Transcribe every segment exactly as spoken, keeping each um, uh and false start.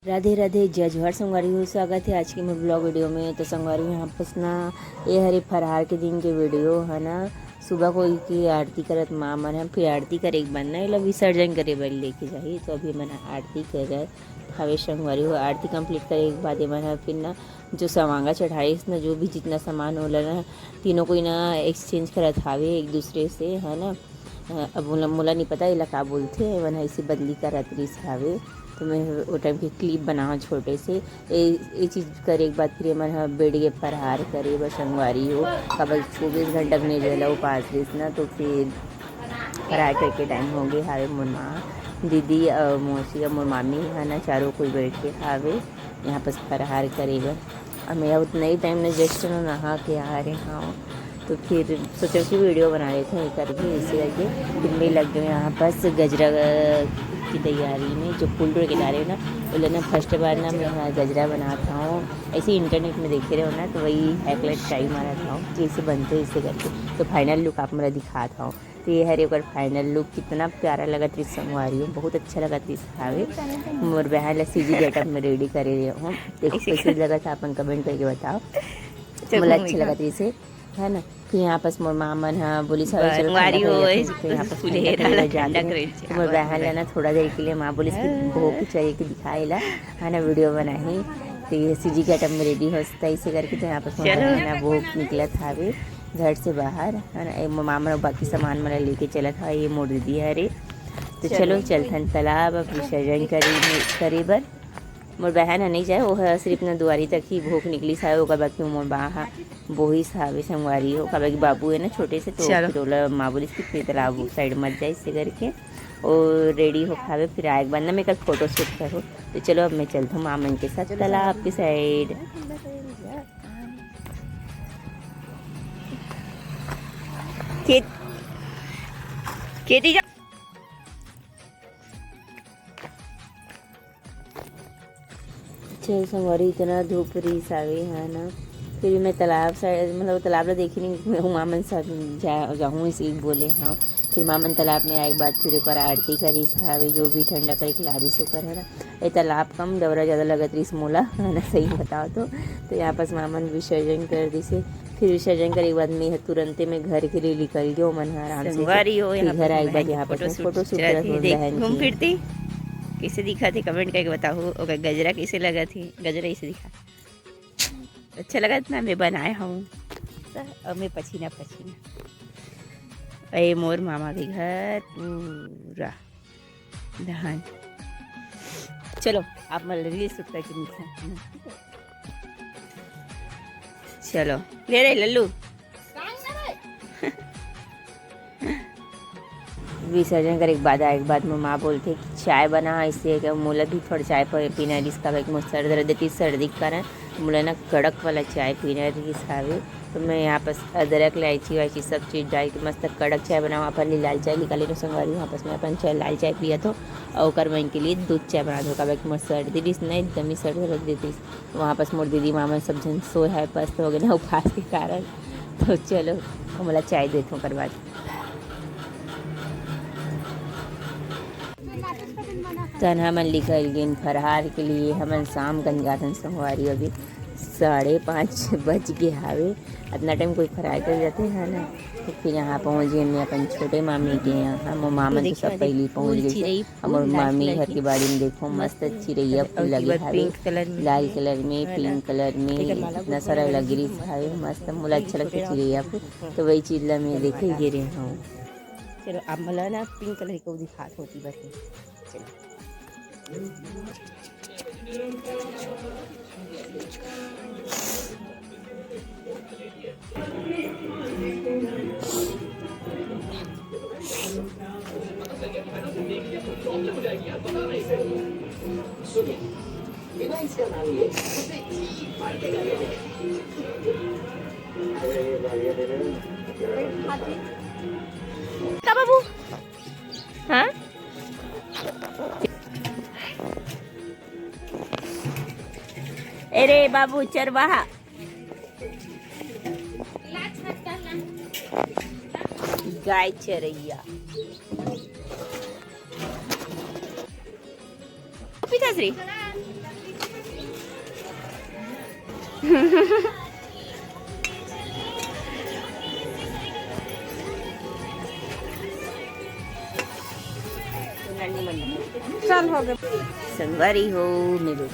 राधे राधे, जय जोहार संगवारी हो, स्वागत है आज के मोर ब्लॉग वीडियो में। तो संगवारी हो, यहाँ पास ना, ये हरे फरहार के दिन के वीडियो है ना। सुबह को की आरती करत माँ मन ह, फिर आरती करे के बाद ना एला विसर्जन करे बर लेके जाही। तो अभी मन आरती करे हवे संगवारी हो। आरती कंप्लीट करे के बाद ये मन ह फिर ना जो सवांगा चढ़ाइस ना, जो भी जितना सामान होला ना, तीनों कोई ना एक्सचेंज करत हावे एक दूसरे से, है ना। अ, अब मोला, मोला नहीं पता एला का बोलथे, एमन ह ऐसे बदली करत रिस हावे। तो मैं वो टाइम के क्लिप बनाओ छोटे से। ए, ए चीज करे के बाद फिर एमन ह बेड के फरहार करे बर संगवारी हो, काबर चौबीस घंटा के निर्जला उपास रिस ना, तो फिर फरहार करके टाइम हो गए हावे। मोर माँ, दीदी और मौसी और मोर मामी है ना, चारों कोई बैठ के हावे यहाँ पास फरहार करे बर। अब मैं उतना ही टाइम में जस्ट ना नहा के आ रहे हूँ, तो फिर सोचा कि वीडियो बना लेते हैं करके, इसी करके फिर मैं लग गए यहाँ पास गजरा की तैयारी में। जो पुल रोड किनारे ना, बोले ना, फर्स्ट बार ना मैं यहाँ गजरा बनाता हूँ, ऐसे इंटरनेट में देखे रहे हो ना, तो वही हैकलेट ट्राई मारा था कि ऐसे बनते हैं, इसे करके। तो फाइनल लुक आप मेरा दिखाता हूँ। तो ये हरे ओकर फाइनल लुक, कितना प्यारा लगत रही संगवारी हो, बहुत अच्छा लगत रही हावे। मोर बहन ला सीजी गेटअप में रेडी करे रहे हो, देखो कैसे लगत है, अपन कमेंट करके बताओ। चल, मोला अच्छा लगत रही से, है ना। फिर यहाँ पास मोर माँ मन हा बोली, "चलो, चलो, ठंडा कर लेते हैं।" फिर यहाँ पास ठंडा कर लेते हैं। तो मोर बहन ला ना थोड़ा देर के लिए माँ बोली कि भोग चाहिए कि दिखाए ला, है ना, वीडियो बनाही। तो ये सीजी गेटअप में रेडी हो सकता है, इसे करके। तो यहाँ पास मोर बहन ना भोग निकलत हावे घर से बाहर, है ना। ए, मामा लोग बाकी सामान मन लेके चलत हवे, ये मोर दीदी हरे। तो चलो, चलथन तालाब अब विसर्जन करे, करे बर। मोर बहन ह नहीं जाए, वो ह सिर्फ ना दुआरी तक ही भोग निकली सावे, ओकर बाद फिर मोर बा ह बोही सावे संगवारी हो, काबर कि बाबू है ना छोटे से, तो फिर ओला माँ बोलिस कि फिर तालाब साइड मत जाए, इसे करके। और रेडी हो खावे, फिर आए के बाद ना मैं कल फोटो शूट करूँ। तो चलो, अब मैं चलता हूँ माँ मन के साथ तालाब के साइड। खेत, खेती जा। चल संगवारी, इतना धूप रिस आवे है ना, फिर भी मैं तालाब साइड, मतलब तालाब ला देखी नहीं, मैं माँ मन साथ जा, जाहूँ, इसे बोले हाँ। फिर माँ मन तालाब में आए के बाद फिर ओकर आरती करिस हावे, जो भी ठंडा करे के लारिस ओकर, है ना। ये तालाब कम डबरा ज़्यादा लगत रहिस मोला, है ना, सही बताओ तो। तो यहाँ पास माँ मन विसर्जन कर दिसे। फिर विसर्जन करे के बाद मैं ह तुरंते में घर के लिए निकल गयो, मन ह आराम से। संगवारी हो, फिर यहाँ घर आए के बाद यहाँ पास फोटो शूट करत हूँ बहन के। घूम फिरती कैसे दिखा थे, कमेंट करके बताओ। ओकर गजरा कैसे लगा थे, गजरा ऐसे दिखा। अच्छा लगा था ना, मैं बनाए हूँ। और मैं पसीना पसीना। ए मोर मामा के घर पूरा धान। चलो, आप मन रील शूट करके मिलते हैं। चलो, ले रे लल्लू। विसर्जन करे के बाद, आए के बाद मोर माँ बोलथे कि चाय बना, ऐसे कि मोला भी थोड़ा चाय प-, पीना रिस, काबर कि मोर सर दर्द देती, सर्दी के कारण मोला ना कड़क वाला चाय पीना रिस हावे। तो मैं यहाँ पास अदरक, इलायची वायची सब चीज़ डाल के मस्त कड़क चाय बनाऊँ। अपन लिए लाल चाय निकाले रहो संगवारी, वहाँ पास मैं अपन चाय, लाल चाय पिया थो, और ओकर मन के लिए दूध चाय बना दो, काबर कि मोर सर्दी रिस ना, एकदम ही सर्दी लग देती। वहाँ पास मोर दीदी मामा सब झन सोए है, पस्त हो गए ना उपास के कारण। तो चलो, मोला चाय देथो ओकर बाद। तन हमन निकल गेन फरहार के लिए। हमन शाम कन जाथन संगवारी, अभी साढ़े पाँच बज गे हावे। अतना टाइम कोई फरहार कर जाते हैं ना। तो फिर यहाँ पहुँच गए मैं अपन छोटे मामी के यहाँ। मोर मामा तो सब पहले पहुँच गए। हमर मामी घर के बाड़ी में देखो, मस्त चिरैया फूल लगे हावे, लाल कलर में, पिंक कलर में, इतना सारा लगे रिस हावे, मस्त। मोला अच्छा लगता चिरैया फूल, तो वही चीज ला मैं देखे गे रहे हूँ। चलो, अब मोला ना पिंक कलर के दिखात होती बस। चलो। का बाबू? हाँ? अरे बाबू चरवाहा, गाय चरैया। पीताश्री, चल, हो गया। संगवारी हो, मिलो।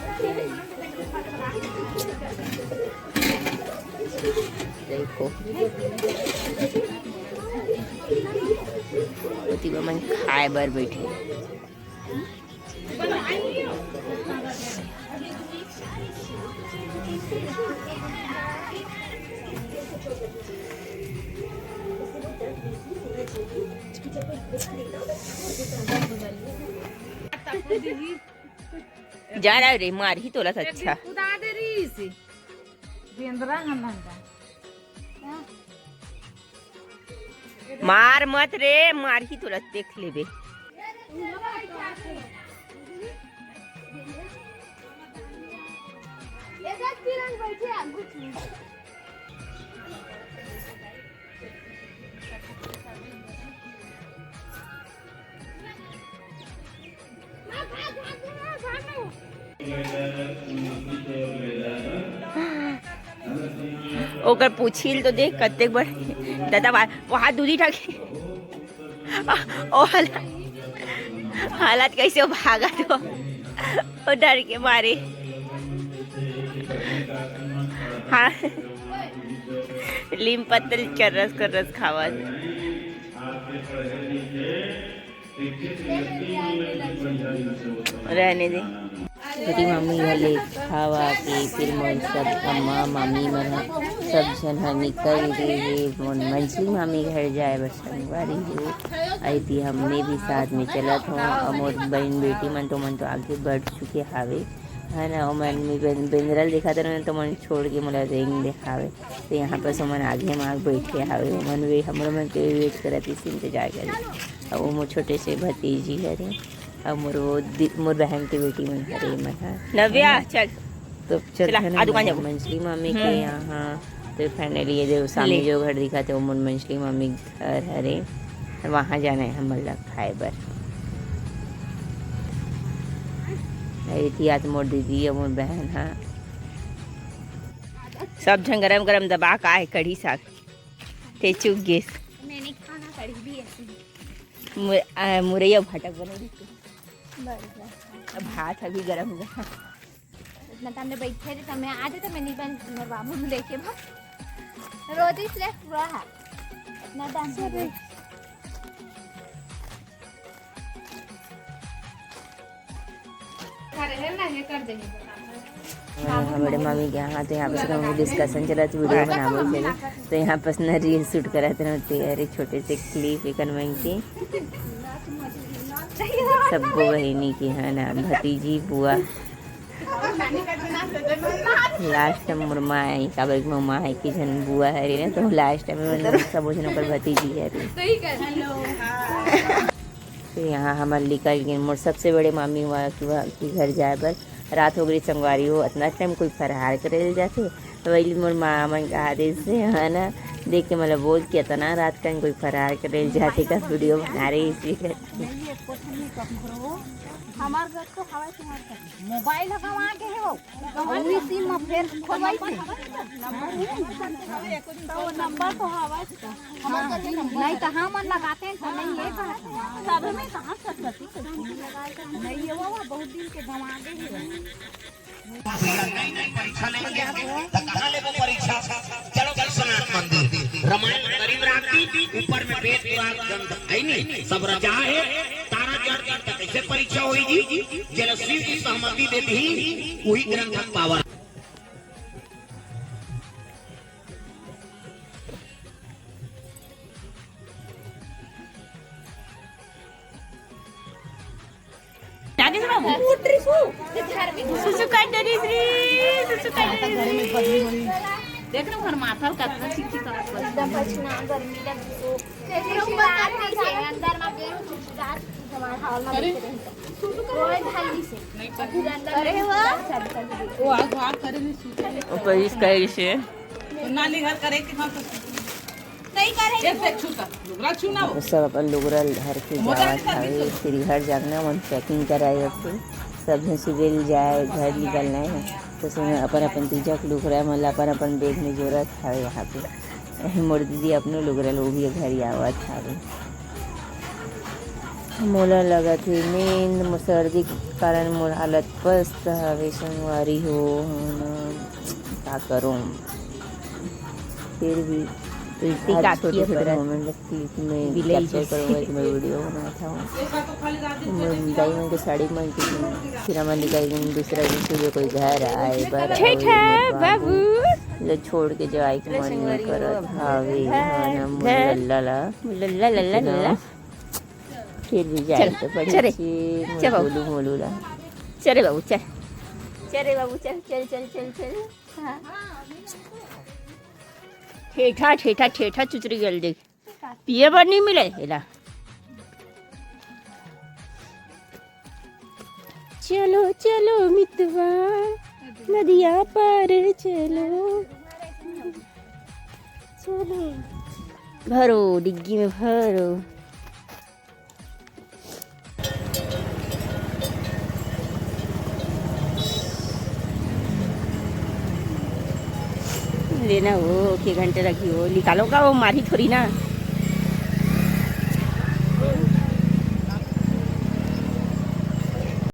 देखो, ओती मन खाए बर बैठे। जा रहा रे, मारही तोला से अच्छा। कुदा दे रही से। बेंदरा हन लंगा। मार मत रे, मारही तोला, देख लेबे। ओकर पूछिल तो देख, कतेक बड़। दादा, वहाँ, वहाँ दूधी ठा के। ओ हालत, हालत कैसे वो भागा तो, वो डर के मारे। हाँ, लीम पत्तल चरस करस खावत। रहने दे। छोटी मामी घर ले खावा के फिर मोर सब अम्मा मामी मन ह, सब झन ह निकल गे हे मोर मंझली मामी घर जाए बर संगवारी हो। अइती हमने भी साथ में चलत हो। अउ मोर बहन बेटी मन तो मन तो आगे बढ़ चुके हावे, है ना। ओमन में बेन-, बेंदरा ल देखत रहे तो मन छोड़ के मोला रेंग दे हावे। तो यहाँ पर ओमन आगे म आगे बैठे हावे, ओमन भी हमरो मन के वेट करत इस इंतजार करे। अउ वो मोर छोटे से भतीजी हरे, अउ मोर वो दि-, मोर बहन के बेटी मन हरे, मन ह। नव्या, चल। तो चलत चला, हन आ दुकान जाबो। मंझली मामी के हम्म। यहाँ। तो finally ये जो सामने ले। जो घर दिखत हे, वो मोर मंझली मामी घर हरे। वहाँ जाना हे हमन ला खाए बर। अरे, एती आज मोर दीदी अउ मोर बहन ह। सब झन गरम गरम दबा के आए कढ़ी साग। ते चुक गेस। मैंने खाना कढ़ी भी ऐसे ही। मु-, आ, मुरैया भाटा बना दी। बस, बस। अब भात अभी गरम हुआ। इतना टाइम ले बैठे रहे, तो मैं आ जाता, मैं नहीं बन, मैं बाबू ने लेके भाग। रोज इसलिए पूरा है। इतना टाइम से अरे। बैठ- हाँ, बड़े मामी के यहाँ तो यहाँ पर से कहूँ discussion चलत, video बनावे के लिए। तो यहाँ पर ना reel shoot करत रहते, अरे छोटे से clip एक बनवाई के। सबको बहिनी की है ना, भतीजी बुआ। Last time मोर माँ आई, काबर के मोर माँ है कि झन बुआ है रे ना, तो last time में सब झन ओकर भतीजी है रे। तो यहाँ हमर निकल गेन मोर सबसे बड़े मामी वा के घर जाए बर। रात हो गई संगवारी हो, अतना टाइम कोई फरहार करे ले जाथे। तो वही मोर माँ मन कहा दे से, है ना, देख के मतलब बोल के अतना रात टाइम कोई फरहार करे ले जाथे का video बना रही इसी। हमार घर तो हवा तुम्हार घर। मोबाइल ह गंवा गे हे वो। तो वही सिम म फेर खोलवाई थे। तो वो नंबर तो हवा। हाँ। नहीं तो हम मन लगाते हैं तो नहीं है। सब में कहाँ सरस्वती से नहीं है वो, वो बहुत दिन के गंवा गे हे। परीक्षा लेंगे तो कहाँ लेबो परीक्षा? चलो विश्वनाथ मंदिर, रामायण करीब रात की, ऊपर में वेद पुराण ग्रंथ है नहीं, सब रचा है। तारा जड़ दिन तक कैसे परीक्षा होगी? जेला शिव जी सहमति देती ही, वही ग्रंथ पावर। सुसु कर डरिस रे, सुसु कर डरिस रे। देख ना, ओकर माथा ल कतना चिकचिक करत बा। एकदम पसीना, गर्मी लग तो। अंदर में बेहोश हो जात, हमारे हाल में अरे। बैठे रहे। रोए भाई से। नहीं कर। फिर अंदर अरे में वाह। शादी कर दी। वो आग भाग करे नहीं सूते। ऊपर इस कहे से। तो नानी घर करे कि हम तो नहीं करे। एक देख छूता, लुगरा छू ना हो। सब अपन लुगरा हर के मोटा जावत नहीं हवे, करती तो। फिर घर जागना मन packing कराए रखे। सब झन सुबेल जाए, घर निकलना है, तो सब अपन अपन तीजा के लुगरा मन ला अपन अपन बैग में जोरत हवे वहाँ पे। मोर दीदी अपनो लुगरा ला वो भी घर आवत हवे। मोला लगत हे नींद, मोर सर्दी के कारण मोर हालत पस्त हवे संगवारी हो। हम का करूँ, फिर भी प्रीति आज काकी छोटे छोटे करत मोमेंट ला क्लिप में बिलई capture जैसे। करूँगा कि मैं वीडियो बनात हूँ। मैं दाई मन के साड़ी मन के, फिर हमन निकल गए दूसरा दिन सुबह कोई घर आए बर ठीक आवे, है मोर बाबू। बाबू। ले छोड़ के जाए के ले मन नहीं संगवारी हो, करत अब हावे, घर, हाँ ना, मोर घर। लल्ला ला। लल्ला, लल्ला, इतना लल्ला। फिर भी जाए चल, तो बड़ी चल रे। अच्छी चल बाबू। मोलू, मोलू ला। चल रे बाबू, चल। चल रे बाबू, चल, चल, चल, चल, चल। हाँ। ठेठा, ठेठा, ठेठा चुचरी गल देख। पिए बर नहीं मिले एला। चलो, चलो मितवा, नदिया पार चलो। चलो। भरो, डिग्गी में भरो। लेना हो, के घंटे रखी हो, निकालो का वो मारी थोड़ी ना।